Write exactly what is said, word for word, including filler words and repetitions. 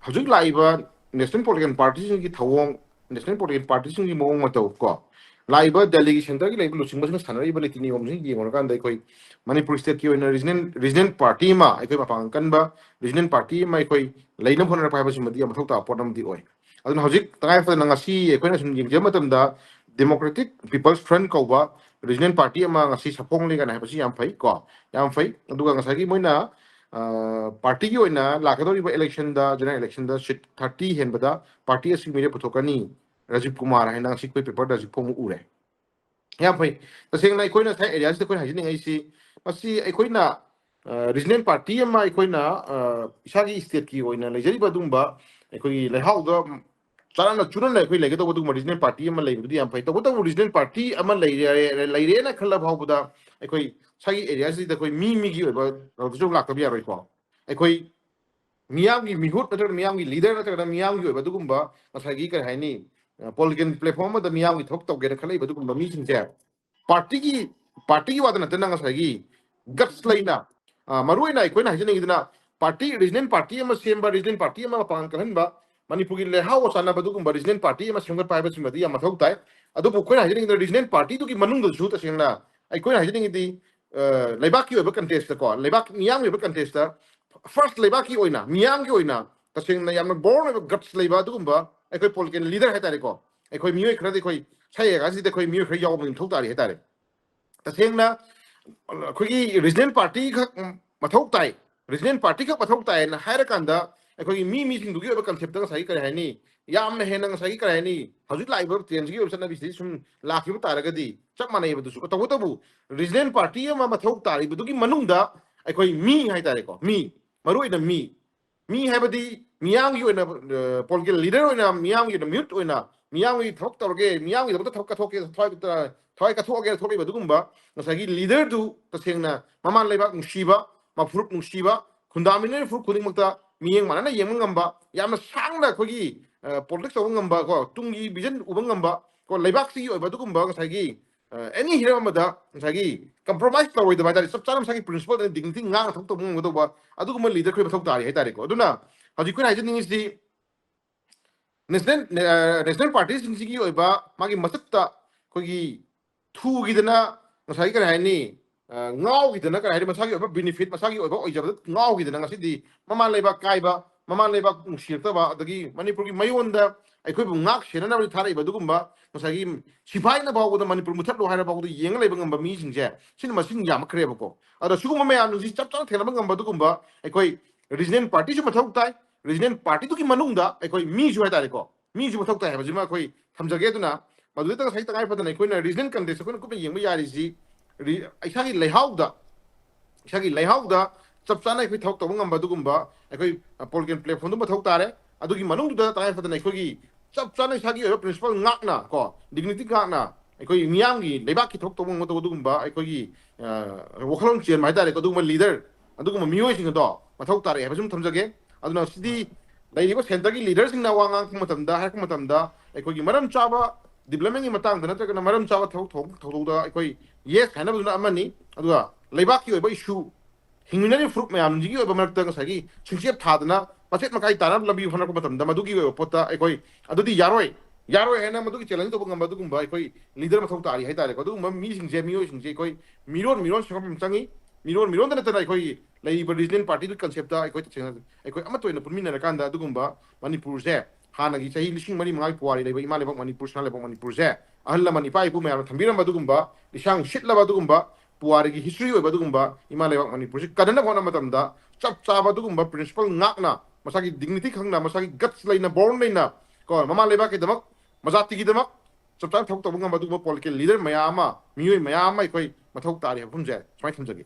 ꯍꯧꯖꯤꯛ ꯂꯥꯛꯏꯕ national political ꯄꯥꯔꯇꯤꯁꯤꯡꯒꯤ ꯊꯧꯑꯣꯡ, ꯅꯦꯁꯅꯦꯜ ꯄꯣꯂꯤꯇꯤꯀꯦꯜ ꯄꯥꯔꯇꯤꯁꯤꯡꯒꯤ ꯃꯑꯣꯡ ꯃꯇꯧ ꯀꯣ, ꯂꯥꯛꯏꯕ ꯗꯦꯜꯂꯤꯒꯤ ꯁꯦꯟꯇꯔꯒꯤ ꯂꯩꯕ ꯂꯨꯆꯤꯡꯕꯁꯤꯡꯅ ꯁꯥꯟꯅꯔꯛꯏꯕ ꯅꯤꯇꯤ ꯅꯤꯌꯣꯝꯁꯤꯡ ꯌꯦꯡꯉꯨꯔꯀꯥꯟꯗ ꯑꯩꯈꯣꯏ ꯃꯅꯤꯄꯨꯔ ꯁ꯭ꯇꯦꯠꯀꯤ ꯑꯣꯏꯅ ꯔꯤꯖꯅꯦꯜ ꯔꯤꯖꯅꯦꯜ ꯄꯥꯔꯇꯤ ꯑꯃ, ꯑꯩꯈꯣꯏ ꯃꯄꯥꯡꯒꯜ ꯀꯟꯕ ꯔꯤꯖꯅꯦꯜ ꯄꯥꯔꯇꯤ ꯑꯃ ꯑꯩꯈꯣꯏ ꯂꯩꯅꯕ ꯍꯣꯠꯅꯔꯛꯄ ꯍꯥꯏꯕꯁꯤꯃꯗꯤ ꯌꯥꯝ ꯃꯊꯧ ꯇꯥꯕ ꯄꯣꯠ ꯑꯃꯗꯤ ꯑꯣꯏ꯫ ꯑꯗꯨꯅ ꯍꯧꯖꯤꯛ ꯇꯉꯥꯏ ꯐꯗꯅ ꯉꯁꯤ ꯑꯩꯈꯣꯏꯅ ꯁꯨꯝ ꯌꯦꯡꯖꯕ ꯃꯇꯝꯗ Democratic People's Front ꯀꯧꯕ ꯔꯤꯖꯅꯦꯜ ꯄꯥꯔꯇꯤ ꯑꯃ ꯉꯁꯤ ꯁꯛꯐꯣꯡꯂꯤ ꯀꯥꯏꯅ ꯍꯥꯏꯕꯁꯤ ꯌꯥꯝ ꯐꯩ ꯀꯣ, ꯌꯥꯝ ꯐꯩ꯫ ꯑꯗꯨꯒ ꯉꯁꯥꯏꯒꯤ ꯃꯣꯏꯅ ꯄꯥꯔꯇꯤꯒꯤ ꯑꯣꯏꯅ ꯂꯥꯛꯀꯗꯧꯔꯤꯕ ꯏꯂꯦꯛꯁꯟꯗ, ꯖꯦꯅꯔꯦꯜ ꯏꯂꯦꯛꯁꯟꯗ ꯁꯤꯠ ꯊꯥꯔꯇꯤ ꯍꯦꯟꯕꯗ ꯄꯥꯔꯇꯤ ꯑꯁꯤꯒꯤ ꯃꯤꯔꯦꯞ ꯄꯨꯊꯣꯛꯀꯅꯤ, ꯔꯥꯖꯤꯕ ꯀꯨꯃꯥꯔ ꯍꯥꯏꯅ ꯉꯁꯤ ꯑꯩꯈꯣꯏ ꯄꯦꯄꯔꯗ ꯍꯧꯖꯤꯛ ꯐꯣꯡꯕ ꯎꯔꯦ꯫ ꯌꯥꯝ ꯐꯩ꯫ ꯇꯁꯦꯡꯅ ꯑꯩꯈꯣꯏꯅ ꯉꯁꯥꯏ ꯑꯦꯔꯤꯌꯥꯁꯤꯗ ꯑꯩꯈꯣꯏꯅ ꯍꯥꯏꯖꯅꯤꯡꯉꯛꯏꯁꯤ, ꯃꯁꯤ ꯑꯩꯈꯣꯏꯅ ꯔꯤꯖꯅꯦꯜ ꯄꯥꯔꯇꯤ ꯑꯃ ꯑꯩꯈꯣꯏꯅ ꯏꯁꯥꯒꯤ ꯁ꯭ꯇꯦꯠꯀꯤ ꯑꯣꯏꯅ ꯂꯩꯖꯔꯤꯕ ꯑꯗꯨꯒꯨꯝꯕ ꯑꯩꯈꯣꯏꯒꯤ ꯂꯩꯍꯥꯎꯗ ꯆꯥꯟꯅꯅ ꯆꯨꯅꯅ ꯑꯩꯈꯣꯏ ꯂꯩꯒꯗꯧꯕ ꯑꯗꯨꯒꯨꯝꯕ ꯔꯤꯖꯅꯦꯜ ꯄꯥꯔꯇꯤ ꯑꯃ ꯂꯩꯕꯗꯨꯗꯤ ꯌꯥꯝ ꯐꯩ꯫ ꯇꯧꯕꯇꯕꯨ ꯔꯤꯖꯅꯦꯜ ꯄꯥꯔꯇꯤ ꯑꯃ ꯂꯩꯔꯦ, ꯂꯩꯔꯦꯅ ꯈꯜꯂ ꯐꯥꯎꯕꯗ ꯑꯩꯈꯣꯏ ꯏꯁꯥꯒꯤ ꯑꯦꯔꯤꯌꯥꯁꯤꯗ ꯑꯩꯈꯣꯏ ꯃꯤ ꯃꯤꯒꯤ ꯑꯣꯏꯕ ꯀꯩꯅꯣꯗꯁꯨ ꯂꯥꯛꯇꯕ ꯌꯥꯔꯣꯏꯀꯣ꯫ ꯑꯩꯈꯣꯏ ꯃꯤꯌꯥꯝꯒꯤ ꯃꯤꯍꯨꯠ ꯅꯠꯇ꯭ꯔꯒ ꯃꯤꯌꯥꯝꯒꯤ ꯂꯤꯗꯔ ꯅꯠꯇ꯭ꯔꯒꯅ ꯃꯤꯌꯥꯝꯒꯤ ꯑꯣꯏꯕ ꯑꯗꯨꯒꯨꯝꯕ ꯉꯁꯥꯏꯒꯤ ꯀꯔꯤ ꯍꯥꯏꯅꯤ, ꯄꯣꯂꯤꯇꯤꯀꯦꯜ ꯄ꯭ꯂꯦꯠꯐꯣꯝ ꯑꯃꯗ ꯃꯤꯌꯥꯝꯒꯤ ꯊꯕꯛ ꯇꯧꯒꯦꯅ ꯈꯜꯂꯛꯏꯕ ꯑꯗꯨꯒꯨꯝꯕ ꯃꯤꯁꯤꯡꯁꯦ ꯄꯥꯔꯇꯤꯒꯤ, ꯄꯥꯔꯇꯤꯒꯤ ꯋꯥꯗ ꯅꯠꯇꯅ ꯉꯁꯥꯏꯒꯤ ꯒꯠꯁ ꯂꯩꯅ, ꯃꯔꯨꯑꯣꯏꯅ ꯑꯩꯈꯣꯏꯅ ꯍꯥꯏꯖꯅꯤꯡꯉꯤꯗꯅ ꯄꯥꯔꯇꯤ, ꯔꯤꯖꯅꯦꯜ ꯄꯥꯔꯇꯤ ꯑꯃ ꯁꯦꯝꯕ, ꯔꯤꯖꯅꯦꯜ ꯄꯥꯔꯇꯤ ꯑꯃ ꯃꯄꯥꯡꯒꯜ ꯀꯜꯍꯟꯕ, ꯃꯅꯤꯄꯨꯔꯒꯤ ꯂꯩꯍꯥꯎꯒ ꯆꯥꯟꯅꯕ ꯑꯗꯨꯒꯨꯝꯕ ꯔꯤꯖꯅꯦꯜ ꯄꯥꯔꯇꯤ ꯑꯃ ꯁꯦꯝꯒꯠꯄ ꯍꯥꯏꯕꯁꯤꯃꯗꯤ ꯌꯥꯝ ꯃꯊꯧ ꯇꯥꯏ꯫ ꯑꯗꯨꯕꯨ ꯑꯩꯈꯣꯏꯅ ꯍꯥꯏꯖꯅꯤꯡꯉꯤꯗꯅ ꯔꯤꯖꯅꯦꯜ ꯄꯥꯔꯇꯤꯗꯨꯒꯤ ꯃꯅꯨꯡꯗꯁꯨ ꯇꯁꯦꯡꯅ ꯑꯩꯈꯣꯏꯅ ꯍꯥꯏꯖꯅꯤꯡꯉꯤꯗꯤ ꯂꯩꯕꯥꯛꯀꯤ ꯑꯣꯏꯕ ꯀꯟꯇꯦꯛꯁꯇꯀꯣ, ꯂꯩꯕꯥꯛ ꯃꯤꯌꯥꯝꯒꯤ ꯑꯣꯏꯕ ꯀꯟꯇꯦꯛꯁꯇ ꯐꯥꯔꯁ ꯂꯩꯕꯥꯛꯀꯤ ꯑꯣꯏꯅ, ꯃꯤꯌꯥꯝꯒꯤ ꯑꯣꯏꯅ ꯇꯁꯦꯡꯅ ꯌꯥꯝꯅ ꯕꯣꯔꯟ ꯑꯣꯏꯕ ꯒꯠꯁ ꯂꯩꯕ ꯑꯗꯨꯒꯨꯝꯕ ꯑꯩꯈꯣꯏ ꯄꯣꯂꯤꯇꯤꯀꯦꯜ ꯂꯤꯗꯔ ꯍꯥꯏꯇꯥꯔꯦꯀꯣ, ꯑꯩꯈꯣꯏ ꯃꯤꯑꯣꯏ ꯈꯔꯗꯤ ꯑꯩꯈꯣꯏ ꯁꯩ ꯑꯁꯤꯗ ꯑꯩꯈꯣꯏ ꯃꯤꯑꯣꯏ ꯈꯔ ꯌꯥꯎꯕ ꯃꯊꯧ ꯇꯥꯔꯤ ꯍꯥꯏꯇꯥꯔꯦ꯫ ꯇꯁꯦꯡꯅ ꯑꯩꯈꯣꯏꯒꯤ ꯔꯤꯖꯅꯦꯜ ꯄꯥꯔꯇꯤ ꯈꯛ ꯃꯊꯧ ꯇꯥꯏ, ꯔꯤꯖꯅꯦꯜ ꯄꯥꯔꯇꯤ ꯈꯛ ꯃꯊꯧ ꯇꯥꯏꯅ ꯍꯥꯏꯔꯀꯥꯟꯗ ꯑꯩꯈꯣꯏꯒꯤ ꯃꯤ ꯃꯤꯁꯤꯡꯗꯨꯒꯤ ꯑꯣꯏꯕ ꯀꯟꯁꯦꯞꯇ ꯉꯁꯥꯏꯒꯤ ꯀꯔꯤ ꯍꯥꯏꯅꯤ, ꯌꯥꯝꯅ ꯍꯦꯟꯅ ꯉꯁꯥꯏꯒꯤ ꯀꯔꯤ ꯍꯥꯏꯅꯤ, ꯍꯧꯖꯤꯛ ꯂꯥꯛꯏꯕ ꯇ꯭ꯔꯦꯟꯁꯤꯒꯤ ꯑꯣꯏꯕ ꯆꯠꯅꯕꯤꯁꯤꯗꯒꯤ ꯁꯨꯝ ꯂꯥꯛꯈꯤꯕ ꯇꯥꯔꯒꯗꯤ ꯆꯞ ꯃꯥꯟꯅꯩꯕꯗꯨꯁꯨ꯫ ꯇꯧꯕꯇꯕꯨ ꯔꯤꯖꯅꯦꯜ ꯄꯥꯔꯇꯤ ꯑꯃ ꯃꯊꯧ ꯇꯥꯔꯤꯕꯗꯨꯒꯤ ꯃꯅꯨꯡꯗ ꯑꯩꯈꯣꯏ ꯃꯤ ꯍꯥꯏꯇꯥꯔꯦꯀꯣ, ꯃꯤ, ꯃꯔꯨꯑꯣꯏꯅ ꯃꯤ, ꯃꯤ ꯍꯥꯏꯕꯗꯤ ꯃꯤꯌꯥꯝꯒꯤ ꯑꯣꯏꯅ ꯄꯣꯂꯤꯇꯤꯀꯦꯜ ꯂꯤꯗꯔ ꯑꯣꯏꯅ, ꯃꯤꯌꯥꯝꯒꯤ ꯑꯣꯏꯅ ꯃꯤꯍꯨꯠ ꯑꯣꯏꯅ, ꯃꯤꯌꯥꯝꯒꯤ ꯊꯕꯛ ꯇꯧꯔꯒꯦ, ꯃꯤꯌꯥꯝꯒꯤꯗꯃꯛꯇ ꯊꯕꯛ ꯀꯠꯊꯣꯛꯀꯦ, ꯊꯋꯥꯏ ꯊꯋꯥꯏ ꯀꯠꯊꯣꯛꯑꯒꯦꯅ ꯊꯣꯛꯂꯛꯏꯕ ꯑꯗꯨꯒꯨꯝꯕ ꯉꯁꯥꯏꯒꯤ ꯂꯤꯗꯔꯗꯨ ꯇꯁꯦꯡꯅ ꯃꯃꯥ ꯂꯩꯕꯥꯛ ꯅꯨꯡꯁꯤꯕ, ꯃꯐꯨꯔꯨꯞ ꯅꯨꯡꯁꯤꯕ, ꯈꯨꯟꯗꯥꯃꯤꯟꯅꯔꯤꯕ ꯐꯨꯔꯨꯞ ꯈꯨꯗꯤꯡꯃꯛꯇ ꯃꯤꯠꯌꯦꯡ ꯃꯥꯟꯅꯅ ꯌꯦꯡꯕ ꯉꯝꯕ, ꯌꯥꯝꯅ ꯁꯥꯡꯅ ꯑꯩꯈꯣꯏꯒꯤ ꯄꯣꯂꯤꯇꯤꯛꯁ ꯇꯧꯕ ꯉꯝꯕ ꯀꯣ, ꯇꯨꯡꯒꯤ ꯚꯤꯖꯟ ꯎꯕ ꯉꯝꯕ ꯀꯣ, ꯂꯩꯕꯥꯛꯁꯤꯒꯤ ꯑꯣꯏꯕ ꯑꯗꯨꯒꯨꯝꯕ ꯉꯁꯥꯏꯒꯤ ꯑꯦꯅꯤ ꯍꯤꯔꯝ ꯑꯃꯗ ꯉꯁꯥꯏꯒꯤ ꯀꯝꯄ꯭ꯔꯣꯃꯥꯏꯁ ꯇꯧꯔꯣꯏꯗꯕ ꯍꯥꯏꯇꯥꯔꯦ, ꯆꯞ ꯆꯥꯅ ꯃꯁꯥꯒꯤ ꯄ꯭ꯔꯤꯟꯁꯤꯄꯜ ꯑꯗꯩ ꯗꯤꯒꯅꯤꯇꯤ ꯉꯥꯛꯅ ꯊꯕꯛ ꯇꯧꯕ ꯉꯝꯒꯗꯧꯕ ꯑꯗꯨꯒꯨꯝꯕ ꯂꯤꯗꯔ ꯑꯩꯈꯣꯏ ꯃꯊꯧ ꯇꯥꯔꯤ ꯍꯥꯏꯇꯥꯔꯦꯀꯣ꯫ ꯑꯗꯨꯅ ꯍꯧꯖꯤꯛ ꯑꯩꯈꯣꯏꯅ ꯍꯥꯏꯖꯅꯤꯡꯉꯤꯁꯤ national national partyꯁꯤꯡꯁꯤꯒꯤ ꯑꯣꯏꯕ ꯃꯥꯒꯤ ꯃꯁꯛꯇ ꯑꯩꯈꯣꯏꯒꯤ ꯊꯨꯈꯤꯗꯅ ꯉꯁꯥꯏꯒꯤ ꯀꯔꯤ ꯍꯥꯏꯅꯤ, ꯉꯥꯎꯈꯤꯗꯅ ꯀꯔꯤ ꯍꯥꯏꯅꯤ, ꯃꯁꯥꯒꯤ ꯑꯣꯏꯕ benefit, ꯃꯁꯥꯒꯤ ꯑꯣꯏꯕ ꯑꯣꯏꯖꯕꯗ ꯉꯥꯎꯈꯤꯗꯅ ꯉꯁꯤꯗꯤ ꯃꯃꯥ ꯂꯩꯕꯥꯛ ꯀꯥꯏꯕ, ꯃꯃꯥ ꯂꯩꯕꯥꯛ ꯅꯨꯡꯁꯤꯔꯛꯇꯕ, ꯑꯗꯒꯤ ꯃꯅꯤꯄꯨꯔꯒꯤ ꯃꯌꯣꯟꯗ ꯑꯩꯈꯣꯏꯕꯨ ꯉꯥꯛ ꯁꯦꯟꯅꯅꯕ ꯊꯥꯔꯛꯏꯕ ꯑꯗꯨꯒꯨꯝꯕ ꯉꯁꯥꯏꯒꯤ ꯁꯤꯐꯥꯏꯅ ꯐꯥꯎꯕꯗ ꯃꯅꯤꯄꯨꯔ ꯃꯨꯊꯠꯂꯣ ꯍꯥꯏꯔ ꯐꯥꯎꯕꯗ ꯌꯦꯡꯉ ꯂꯩꯕ ꯉꯝꯕ ꯃꯤꯁꯤꯡꯁꯦ ꯁꯤꯅ ꯃꯁꯤꯡ ꯌꯥꯝꯃꯛꯈ꯭ꯔꯦꯕꯀꯣ꯫ ꯑꯗꯣ ꯁꯤꯒꯨꯝꯕ ꯃꯌꯥꯝꯁꯤ ꯆꯞ ꯆꯥꯅ ꯊꯦꯡꯅꯕ ꯉꯝꯕ ꯑꯗꯨꯒꯨꯝꯕ ꯑꯩꯈꯣꯏ regional partyꯁꯨ ꯃꯊꯧ ꯇꯥꯏ꯫ Regional partyꯗꯨꯒꯤ ꯃꯅꯨꯡꯗ ꯑꯩꯈꯣꯏ ꯃꯤꯁꯨ ꯍꯥꯏꯇꯥꯔꯦꯀꯣ, ꯃꯤꯁꯨ ꯃꯊꯧ ꯇꯥꯏ ꯍꯥꯏꯕꯁꯤꯃ ꯑꯩꯈꯣꯏ ꯊꯝꯖꯒꯦ꯫ ꯑꯗꯨꯅ ꯃꯗꯨꯗ ꯉꯁꯥꯏ ꯇꯉꯥꯏ ꯐꯗꯅ ꯑꯩꯈꯣꯏꯅ regional context ꯑꯩꯈꯣꯏꯅ ꯀꯨꯞꯅ ꯌꯦꯡꯕ ꯌꯥꯔꯤꯁꯤ ꯏꯁꯥꯒꯤ ꯂꯩꯍꯥꯎꯗ, ꯏꯁꯥꯒꯤ ꯂꯩꯍꯥꯎꯗ ꯆꯞ ꯆꯥꯅ ꯑꯩꯈꯣꯏ ꯊꯕꯛ ꯇꯧꯕ ꯉꯝꯕ ꯑꯗꯨꯒꯨꯝꯕ ꯑꯩꯈꯣꯏ political platformꯗꯨ ꯃꯊꯧ ꯇꯥꯔꯦ꯫ ꯑꯗꯨꯒꯤ ꯃꯅꯨꯡꯗꯨꯗ ꯇꯉꯥꯏ ꯐꯗꯅ ꯑꯩꯈꯣꯏꯒꯤ ꯆꯞ ꯆꯥꯅ ꯏꯁꯥꯒꯤ ꯑꯣꯏꯕ principle ꯉꯥꯛꯅ ꯀꯣ, dignity ꯉꯥꯛꯅ ꯑꯩꯈꯣꯏ ꯃꯤꯌꯥꯝꯒꯤ ꯂꯩꯕꯥꯛꯀꯤ ꯊꯕꯛ ꯇꯧꯕ ꯉꯝꯒꯗꯧꯕ ꯑꯗꯨꯒꯨꯝꯕ ꯑꯩꯈꯣꯏꯒꯤ ꯋꯥꯈꯜꯂꯣꯟ ꯆꯦꯟꯕ ꯍꯥꯏꯇꯥꯔꯦꯀꯣ, ꯑꯗꯨꯒꯨꯝꯕ leader, ꯑꯗꯨꯒꯨꯝꯕ ꯃꯤꯑꯣꯏꯁꯤꯡ ꯑꯗꯣ ꯃꯊꯧ ꯇꯥꯔꯛꯑꯦ ꯍꯥꯏꯕꯁꯨ ꯊꯝꯖꯒꯦ꯫ ꯑꯗꯨꯅ ꯁꯤꯗꯤ ꯂꯩꯔꯤꯕ centreꯒꯤ leaderꯁꯤꯡꯅ ꯋꯥ ꯉꯥꯡꯉꯛꯄ ꯃꯇꯝꯗ, ꯍꯥꯏꯔꯛꯄ ꯃꯇꯝꯗ ꯑꯩꯈꯣꯏꯒꯤ ꯃꯔꯝ ꯆꯥꯕ developmentꯀꯤ ꯃꯇꯥꯡꯗ ꯅꯠꯇ꯭ꯔꯒꯅ ꯃꯔꯝ ꯆꯥꯕ ꯊꯕꯛ ꯊꯧ- ꯊꯧꯗꯣꯛꯇ ꯑꯩꯈꯣꯏ yes ꯍꯥꯏꯅꯕꯗꯨꯅ ꯑꯃꯅꯤ꯫ ꯑꯗꯨꯒ ꯂꯩꯕꯥꯛꯀꯤ ꯑꯣꯏꯕ issue, ꯍꯤꯡꯃꯤꯟꯅꯔꯤꯕ ꯐꯨꯔꯨꯞ ꯃꯌꯥꯝꯁꯤꯒꯤ ꯑꯣꯏꯕ ꯃꯔꯛꯇ ꯉꯁꯥꯏꯒꯤ ꯁꯤꯡꯆꯦꯞ ꯊꯥꯗꯅ ꯃꯆꯦꯠ ꯃꯀꯥꯏ ꯇꯥꯅꯕ ꯂꯝꯕꯤ ꯍꯣꯠꯅꯔꯛꯄ ꯃꯇꯝꯗ ꯃꯗꯨꯒꯤ ꯑꯣꯏꯕ ꯄꯣꯠꯇ ꯑꯩꯈꯣꯏ ꯑꯗꯨꯗꯤ ꯌꯥꯔꯣꯏ, ꯌꯥꯔꯣꯏ ꯍꯥꯏꯅ ꯃꯗꯨꯒꯤ challenge ꯇꯧꯕ ꯉꯝꯕ ꯑꯗꯨꯒꯨꯝꯕ ꯑꯩꯈꯣꯏ leader ꯃꯊꯧ ꯇꯥꯔꯤ ꯍꯥꯏꯇꯥꯔꯦꯀꯣ꯫ ꯑꯗꯨꯒꯨꯝꯕ ꯃꯤꯁꯤꯡꯁꯦ, ꯃꯤꯑꯣꯏꯁꯤꯡꯁꯦ ꯑꯩꯈꯣꯏ ꯃꯤꯔꯣꯟ ꯃꯤꯔꯣꯟ ꯁꯦꯝꯒꯠꯄ ꯑꯃ ꯆꯪꯉꯤ꯫ ꯃꯤꯔꯣꯟ ꯃꯤꯔꯣꯟꯗ ꯅꯠꯇꯅ ꯑꯩꯈꯣꯏꯒꯤ ꯂꯩꯔꯤꯕ regional partyꯗꯨꯒꯤ conceptꯇ ꯑꯩꯈꯣꯏ ꯇꯁꯦꯡꯅ ꯑꯩꯈꯣꯏ ꯑꯃꯠꯇ ꯑꯣꯏꯅ ꯄꯨꯟꯃꯤꯟꯅꯔꯀꯥꯟꯗ ꯑꯗꯨꯒꯨꯝꯕ ꯃꯅꯤꯄꯨꯔꯁꯦ, ꯍꯥꯟꯅꯒꯤ ꯆꯍꯤ ꯂꯤꯁꯤꯡ ꯃꯔꯤ ꯃꯉꯥꯒꯤ ꯄꯨꯋꯥꯔꯤ ꯂꯩꯕ ꯏꯃꯥ ꯂꯩꯕꯥꯛ ꯃꯅꯤꯄꯨꯔ, ꯁꯅꯥ ꯂꯩꯕꯥꯛ ꯃꯅꯤꯄꯨꯔꯁꯦ, ꯑꯍꯜ ꯂꯃꯟ ꯏꯄꯥ ꯏꯄꯨ ꯃꯌꯥꯝꯅ ꯊꯝꯕꯤꯔꯝꯕ ꯑꯗꯨꯒꯨꯝꯕ ꯂꯤꯁꯥꯡ ꯁꯤꯠꯂꯕ ꯑꯗꯨꯒꯨꯝꯕ ꯄꯨꯋꯥꯔꯤꯒꯤ history ꯑꯣꯏꯕ ꯑꯗꯨꯒꯨꯝꯕ ꯏꯃꯥ ꯂꯩꯕꯥꯛ ꯃꯅꯤꯄꯨꯔꯁꯤ ꯀꯟꯅꯅꯕ ꯍꯣꯠꯅꯕ ꯃꯇꯝꯗ ꯆꯞ ꯆꯥꯕ ꯑꯗꯨꯒꯨꯝꯕ principle ꯉꯥꯛꯅ, ꯃꯁꯥꯒꯤ dignity ꯈꯪꯅ, ꯃꯁꯥꯒꯤ guts ꯂꯩꯅ, born ꯂꯩꯅ ꯀꯣ, ꯃꯃꯥ ꯂꯩꯕꯥꯛꯀꯤꯗꯃꯛ, ꯃꯖꯥꯇꯤꯒꯤꯗꯃꯛ ꯆꯞ ꯆꯥꯅ ꯊꯕꯛ ꯇꯧꯕ ꯉꯝꯕ ꯑꯗꯨꯒꯨꯝꯕ political leader ꯃꯌꯥꯝ ꯑꯃ, ꯃꯤꯑꯣꯏ ꯃꯌꯥꯝ ꯑꯃ ꯑꯩꯈꯣꯏ ꯃꯊꯧ ꯇꯥꯔꯤ ꯍꯥꯏꯕ ꯋꯥꯐꯝꯁꯦ ꯁꯨꯃꯥꯏꯅ ꯊꯝꯖꯒꯦ꯫